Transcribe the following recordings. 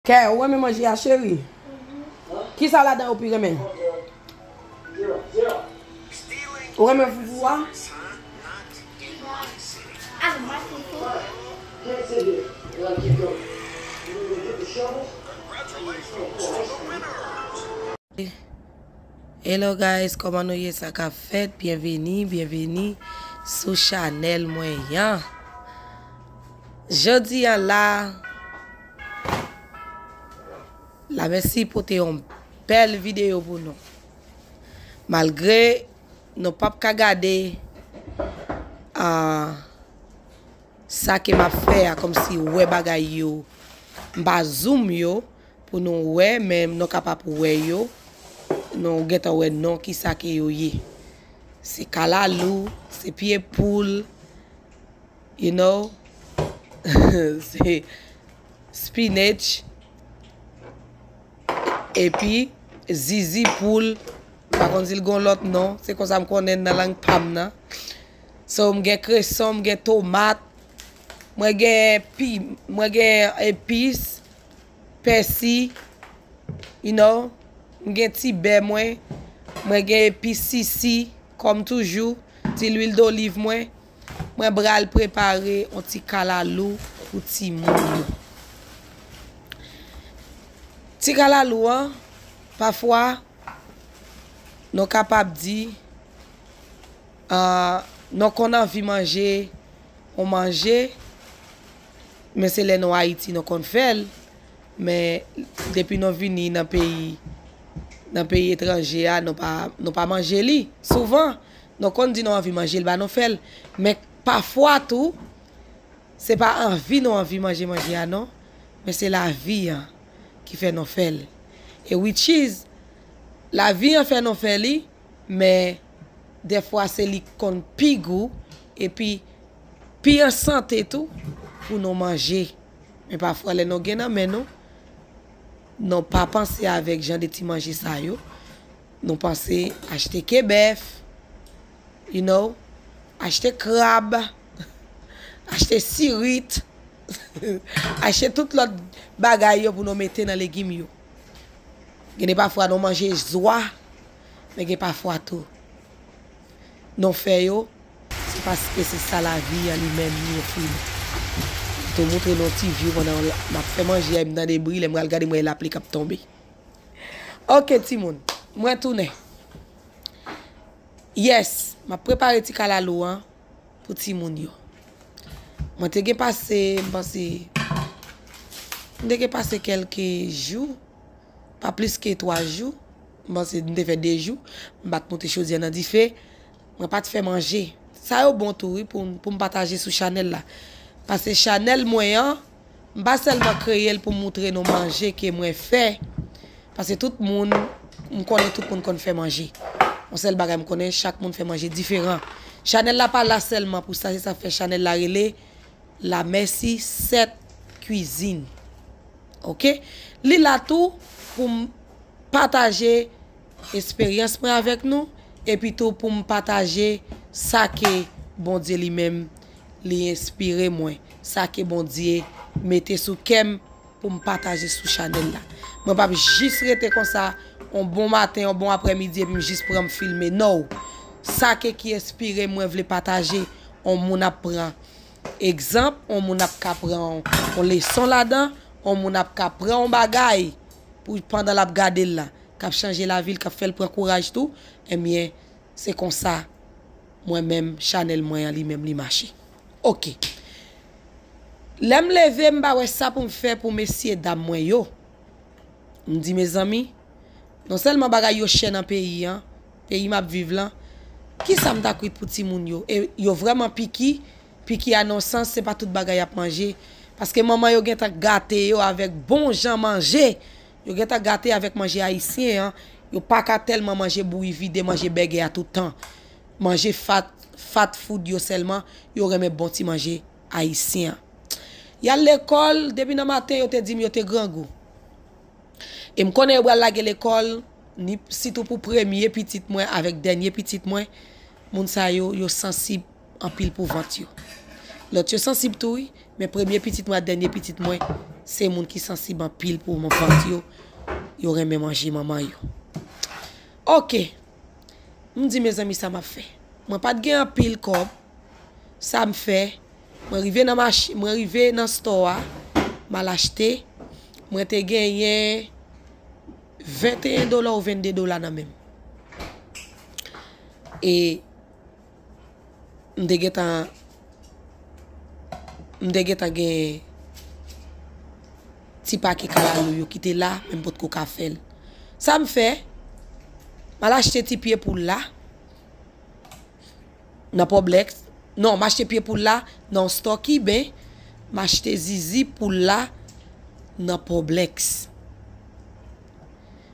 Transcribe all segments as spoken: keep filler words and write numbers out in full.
Kè, ou renmen manje a, cheri? Kisa ladan ou pi renmen? Ou renmen foufou a? Hello guys, kòman nou ye? Sa k ap fèt? Byenveni, byenveni sou chanèl mwen an. Jodi a la, Lamèsi pote yon bèl videyo pou nou. Malgre nou p ap ka gade, ah, sa ke m ap fè a, kòmsi wè bagay yo, m pa zoom yo pou nou wè, men nou kapab wè yo. Nou gentan wè non kisa ke yo ye. Se kalalou, se pye poul, you know, se spinach, epi zizi poul, m pa konn si l gon lòt non, se konsa m konnen nan lang pa m nan. So, m gen kreson, m gen tomat, mwen gen pi, mwen gen epis, pèsi, you know, m gen ti bè mwen, mwen gen epis sisi, kòm toujou, ti lwil doliv mwen, mwen pral prepare yon ti kalalou pou timoun yo. Ti kalalou an, pafwa, nou kapab di, ah, nou konn anvi manje yon manje, men se lè nou Ayiti nou konn fè l, men depi nou vini nan peyi, nan peyi etranje a, nou pa, nou pa manje li. Souvan, nou konn di nou anvi manje l, ba nou fè l. Men pafwa tou, se pa anvi nou anvi manje manje a non, men se lavi an ki fè nou fè l. E which is, lavi an fè nou fè li, men dèfwa se li k konn pi gou, epi pi an sante tou pou nou manje. Men pafwa lè nou gen nan men nou, nou pa panse avèk jan de ti manje sa yo. Nou panse achte kebèf, you know, achte krab, achte sirit, achte tout lòt bagay yo pou nou mete nan legim yo. Gen de pafwa nou manje zwa, men gen pafwa tou nou fè yo, se paske se sa lavi an li menm li ofri nou. M tou moutre nou ti view pandan m ap fè manje a, m tande bri, lè m pral gade m wè lapli k ap tonbe. Ok timoun, mwen tounen. Yes, m ap prepare ti kalalou an pou timoun yo. Mwen te gen pase, m panse, m te gen pase kèlke jou, pa plis ke twa jou, m panse m te fè de jou, m pa t moute chodyè nan dife, mwen pa t fè manje. Sa yo bon tou wi pou, pou m pataje sou chanèl la. Paske chanèl mwen an, m pa sèlman kreye l pou m moutre nou manje ke mwen fè, paske tout moun, m konnen tout moun konn fè manje. Yon sèl bagay m konnen, chak moun fè manje diferan. Chanèl la pa la sèlman pou sa, se sa k fè chanèl la rele Lamèsi sèt Kwizin. Ok? Li la tou pou m pataje esperyans mwen avèk nou, epi tou pou m pataje sa ke Bondye li menm li enspire mwen, sa ke Bondye mete sou kè m pou m pataje sou chanèl la. Mwen p ap jis rete konsa, on bon maten, on bon aprèmidi, epi m jis pran m filme. No! Sa ke ki enspire m, mwen vle pataje, on moun ap pran egzanp, on moun ap ka pran on leson ladan, on moun ap ka pran on bagay pou pandan l ap gade l la, k ap chanje lavi l, k ap fè l pran kouraj tou, ebyen, se konsa mwen menm, chanèl mwen an li menm li mache. Ok. Lè m leve, m pa wè sa pou m fè pou mesye dam mwen yo. M di, mezanmi, non sèlman bagay yo chè nan peyi an, peyi m ap viv lan, kisa m ta kwit pou timoun yo? E yo vrèman piki, piki a nan sans, se pa tout bagay y ap manje. Paske manman yo gentan gate yo avèk bon jan manje. Yo gentan gate avèk manje ayisyen an. Yo pa ka tèlman manje bouyi vide, manje bègè a tout tan. Manje fat, fat food yo sèlman, yo renmen bon ti manje ayisyen an. Y al lekòl, depi nan maten yo te di m yo te grangou. E m konnen yo pral lage lekòl, ni sitou pou premye pitit mwen avèk dènye pitit mwen, moun sa yo, yo sansib anpil pou vant yo. Lòt yo sansib tou wi, Men premye pitit mwen ak dènye pitit mwen, se moun ki sansib anpil pou vant yo. Yo renmen manje manman yo. Oke. M di, mezanmi, sa m ap fè? Mwen pa t gen anpil kòb. Sa m fè? Mwen rive nan mach-, mwen rive nan store a, m al achte. Mwen te genyen venteyen dola ou vennde dola nan men m. E m te gentan, m te gentan gen ti pake kalalou yo ki te la, men m potko ka fè l. Sa m fè? M al achte ti pye poul la nan Publix. Non, m achte pye poul la nan yon store kiben. M achte zizi poul la nan Publix.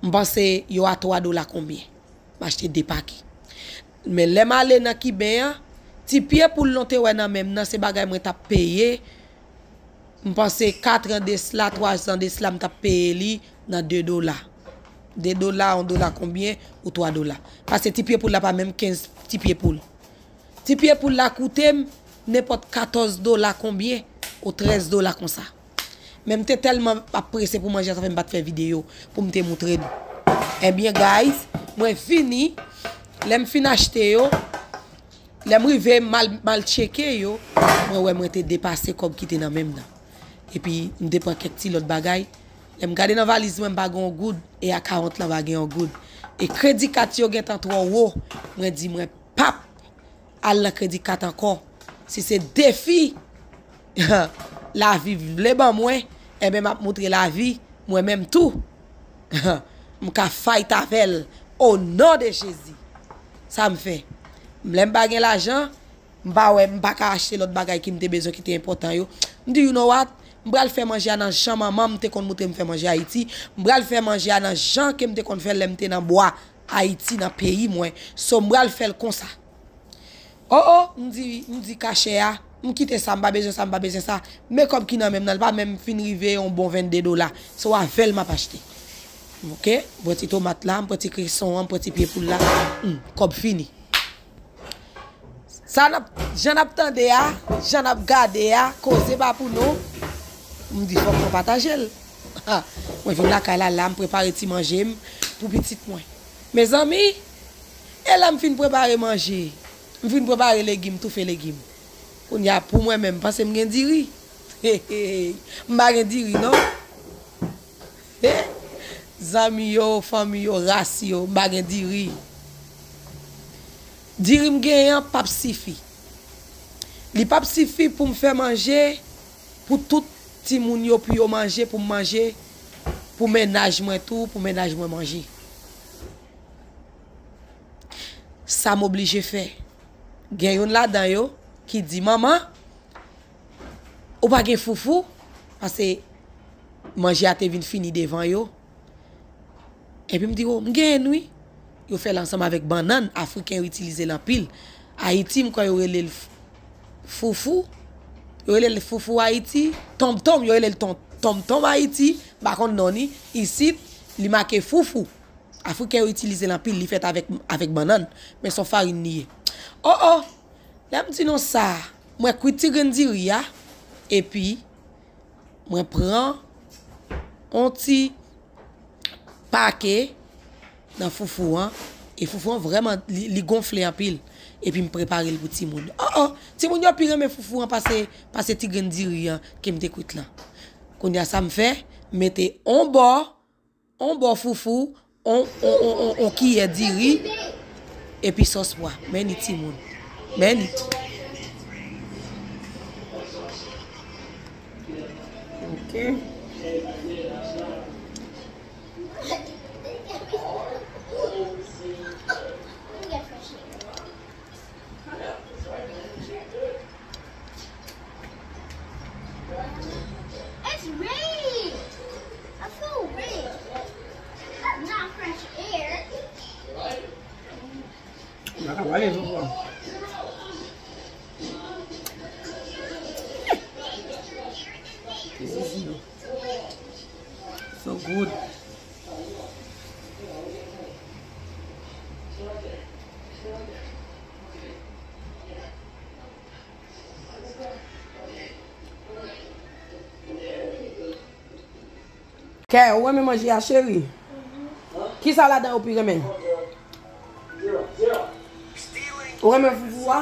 M panse yo a twa dola konbyen. M achte de pake. Men lè m ale nan kiben an, ti pye poul non te wè nan men m nan, se bagay mwen t ap peye. M panse kat an de sla, twa zan de sla, m t ap peye li nan de dola. De dola, yon dola konbyen, ou twa dola. Paske ti pye poul la pa menm kenz ti pye poul. Ti pye poul la koute m nenpòt katòz dola konbyen, ou trèz dola konsa. Men m te tèlman ap prese pou manje a, sa fè m pa t fè videyo pou m te moutre nou. Ebyen, guys, mwen vini, lè m fin achte yo, lè m rive, m al, m al tcheke yo, mwen wè mwen te depase kòb ki te nan men m nan. Epi, m te pran kèk ti lòt bagay. Lè m gade nan valiz mwen, m pa gen yon goud, e akawont lan pa gen yon goud. E kredi kat yo gentan twò wo. Mwen di, mwen p ap al nan kredi kat ankò. Si se defi lavi vle ban mwen, enben, m ap moutre lavi mwen menm tou. M ka fight avè l, o non de Jezi. Sa m fè? Lè m pa gen lajan, m pa wè, m pa ka achte lòt bagay ki m te bezwen ki te enpòtan yo. M di, you know what? M pral fè manje a nan jan manman m te konn moutre m fè manje Ayiti. M pral fè manje a nan jan ke m te konn fè l lè m te nan bwa Ayiti, nan peyi mwen. So, m pral fè l konsa. O, o, m di, m di kachè a, m kite sa, m pa bezwen sa, m pa bezwen sa. Men kòb ki nan men m nan, l pa menm fin rive yon bon vennde dola. Se avè l m ap achte. Oke? M pran ti tomat la, m pran ti kreson an, m pran ti pye poul la. Hmm, kòb fini. Sa n ap, jan n ap tande a, jan n ap gade a, koze pa pou nou. M di fòk mwen pataje l. Ha, mwen vin lakay la, la m prepare ti manje m pou pitit mwen. Mezanmi, e lè m fin prepare manje, m fin prepare legim, toufe legim. Kounye a, pou mwen menm, m panse m gen diri. M pa gen diri, non. He! Zanmi yo, fanmi yo, ras yo, m pa gen diri. Diri m genyen an p ap sifi. Li p ap sifi pou m fè manje pou tout timoun yo, pou yo manje, pou m manje, pou mennaj mwen tou, pou mennaj mwen manje. Sa m oblije fè. Gen youn ladan yo ki di, "Manman, ou pa gen foufou?" Paske manje a te vin fini devan yo. Epi m di, "O, m genyen l wi." Yo fè l ansanm avèk bannann, Afriken yo itilize l anpil. Ayiti, m kwè yo rele l f-, foufou. Yo rele l foufou Ayiti, tonmtonm, yo rele l ton-, tonmtonm Ayiti, m pa konn non li. Isit, li make foufou. Afriken yo itilize l anpil, li fèt avèk, avèk bannann, men se yon farin li ye. O, o! Lè m di nou sa, mwen kwit ti grenn diri a, epi mwen pran yon ti pake nan foufou an, e foufou an vrèman, li, li gonfle anpil, epi m prepare l pou timoun. O, o! Timoun yo pi renmen foufou an pase, pase ti grenn diri an ke m te kwit lan. Kounye a sa m fè, m mete yon bò, on bò foufou, on, on, on, on, on kiyè diri, epi sòs pwa. Men ni timoun. Men ni. Ok. It's raining. I feel rain. Not fresh air. N a ka pale sou sa. This is you. So good. Eh, ou renmen manje a, cheri? Ki sa ladan ou pi renmen? Ou renmen foufou a?